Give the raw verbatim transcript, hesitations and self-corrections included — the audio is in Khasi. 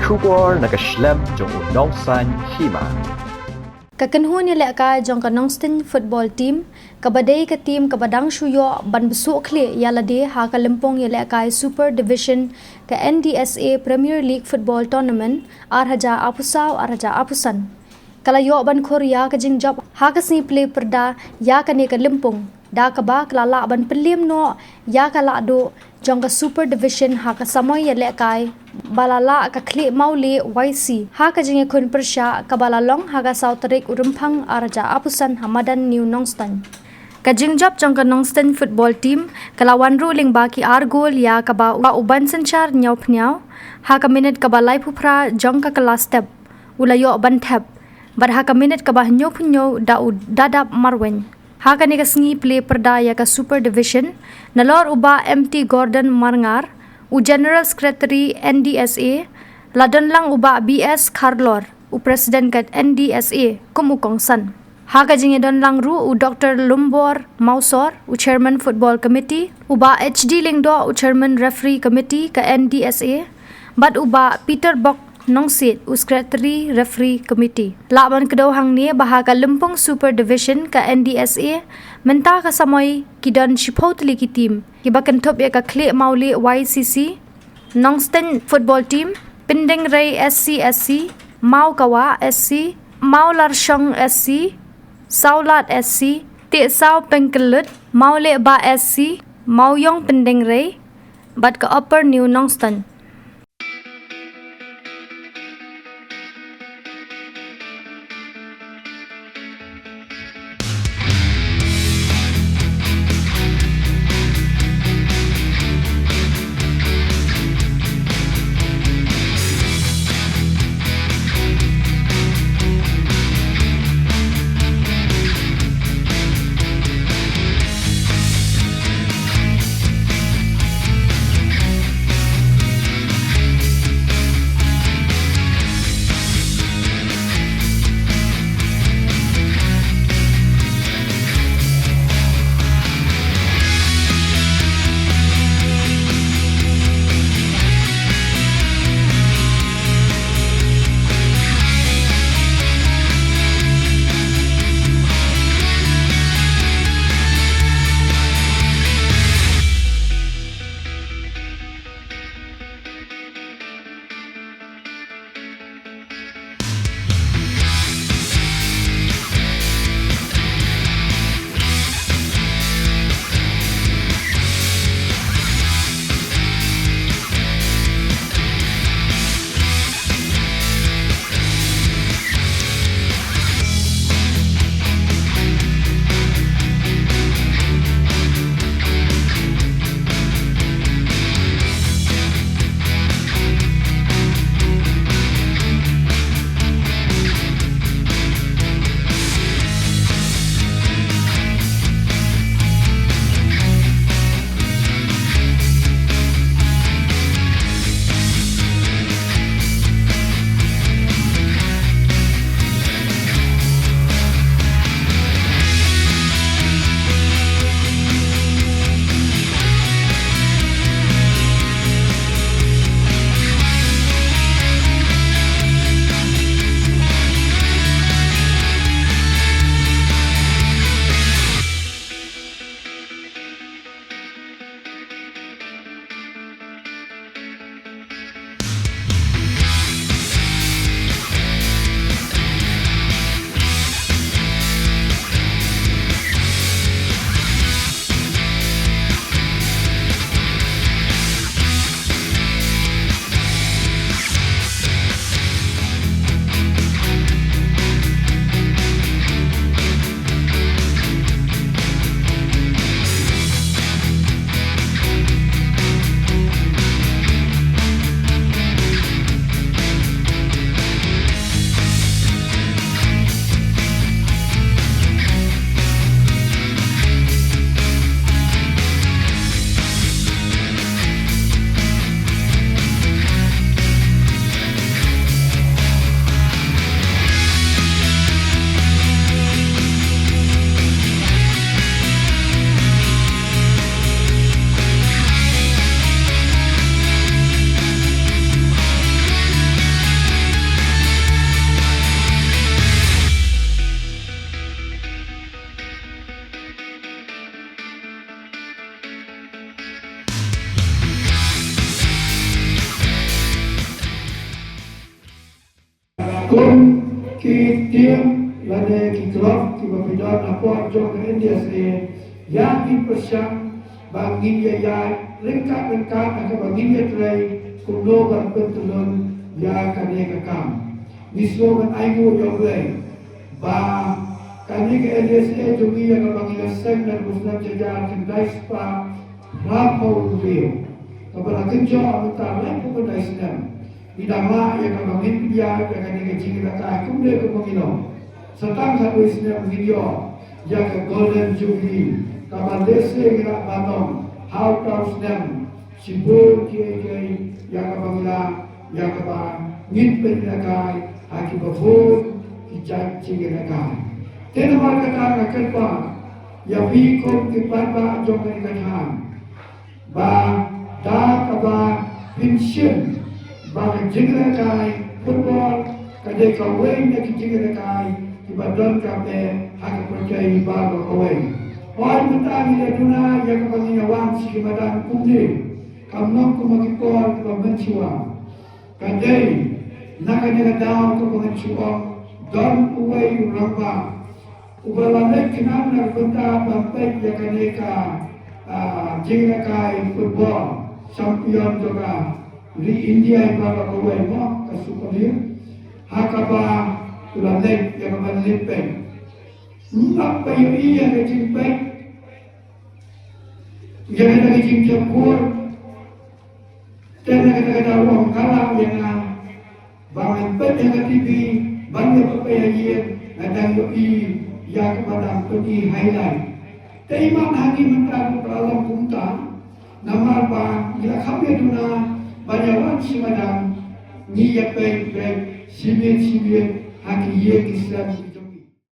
Khubor na ka shlem jong u Nongsaiñ Hima. Ka kynhun ïalehkai jong ka Nongstoiñ football team, kaba dei ka team kaba dang shu ïoh ban bsuh khlieh ïa lade ha ka lympung ïalehkai Super Division ka N D S A Premier League Football Tournament ar hajar arphew saw ar hajar arphew san, ka la ïoh ban khur ïa ka jingjop ha ka sngi Plie Pyrda ïa kane ka lympung, da kaba ka la lah ban pynliem noh ïa ka lahduh jong ka Super Division ha ka samoi ïalehkai ba la lah ka khlieh mawlieh Y C ha ka jingïakhun pyrshah kaba la long ha ka saw tarik u Rymphang ar hajar arphew san ha madan New Nongstoiñ. Ka jingjop jong ka Nongstoiñ football team ka la wan ruh lyngba ki ar gol ïa kaba u Bansynshar Ñiawphniaw ha ka minit kaba laiphew phra jong ka kylla step u la ïoh ban thep, bad ha ka minit kaba hynñiewphew hynñiew da u Dadap Marwein. Ha kane ka sngi Plie Pyrda ïa ka Super Division, nalor u Bah M T Gordon Marngar, u General Secretary N D S A, la don lang u Bah B S Kharlor, u President ka N D S A, kum u kongsan. Ha ka jingïadon lang ruh u Doctor Lumbor Mawsor, u Chairman Football Committee, u Bah H D Lyngdoh, u Chairman Referee Committee ka N D S A, bad u Bah Peter Bok Nongsiej, u Secretary Referee Committee. Lah ban kdew hangne ba ha ka lympung Super Division ka N D S A, mynta ka samoi ki don shiphew tylli ki team kiba kynthup ïa ka khlieh mawlieh Y C C, Nongstoiñ football team, Pyndengrei S C S C, Mawkawa S C, Mawlarshong S C, Sawlad S C, Tiehsaw Pengkyllut, Mawlehbah S C, Mawiong Pyndengrei, bad ka Upper New Nongstoiñ. Kum ki team lane ki club kiba pyndonkam jong ka N D S A, ïa ngi pyrshang ba ngin ïa ïaid ryngkat ryngkat ha kaba ngin ïatrei kumno ban pyntyllun ïa kane ka kam. Ngi sngewbha ban ai nguh ïa U Blei ba kane ka N D S A jong ngi ïa kaba ngi la seng naduh u snem hajar khyndai spah phra phew hynriew, kaba la kynjoh mynta laiphew khyndai snem. Ngi dang lah ïa kaba ngin pynïaid ïa kane ka jingïalehkai kumne kumba ngi long. Sa tang khatwei snem ngin ïoh ïa ka Golden Jubilee kaba lehse ngi lah ban ong ha uta u snem shibun kiei kiei ïa kaba ngi lah ïa kaba ngin pynïalehkai ha kiba bun ki jait jingïalehkai. Te namar kata nga kyrpad ïa phi kum ki paidbah jong kane ka thaiñ ba da kaba phin shim ba ka jingïalehkai football ka dei kawei na ki jingïalehkai kiba donkam eh ha ka pyrthei baroh kawei. Hooid, mynta ngi la duna ïa kaba ngin ïa wan sha ki madan kumne, kam long kum ha ki por kiba mynshuwa. Ka dei na kane ka daw kaba ngan shu ong, don uwei u rangbah uba la leit khnang na ka bynta ban peit ïa kane ka, ah, jingïalehkai football champion jong ka ri India baroh kawei mo, ka Super League, ha kaba u la leit ïa kaba leit peit. Ym ap ba ïohi ïa ka jingpeit, ïa kata ka jingthep kur. Te na kata ka daw u ong, ka lah ïa nga ba ngan peit ha ka T V, ban ïa peit ha ïing, nga dang ïohi ïa kaba dang pyni highlight. Te imat ha ngi mynta ruh ka la long kumta, namar ba ngi la kham ïa duna ban ïa wan sha madan, ngi ïa peit peit shimiet shimiet ha ki ïing ki sem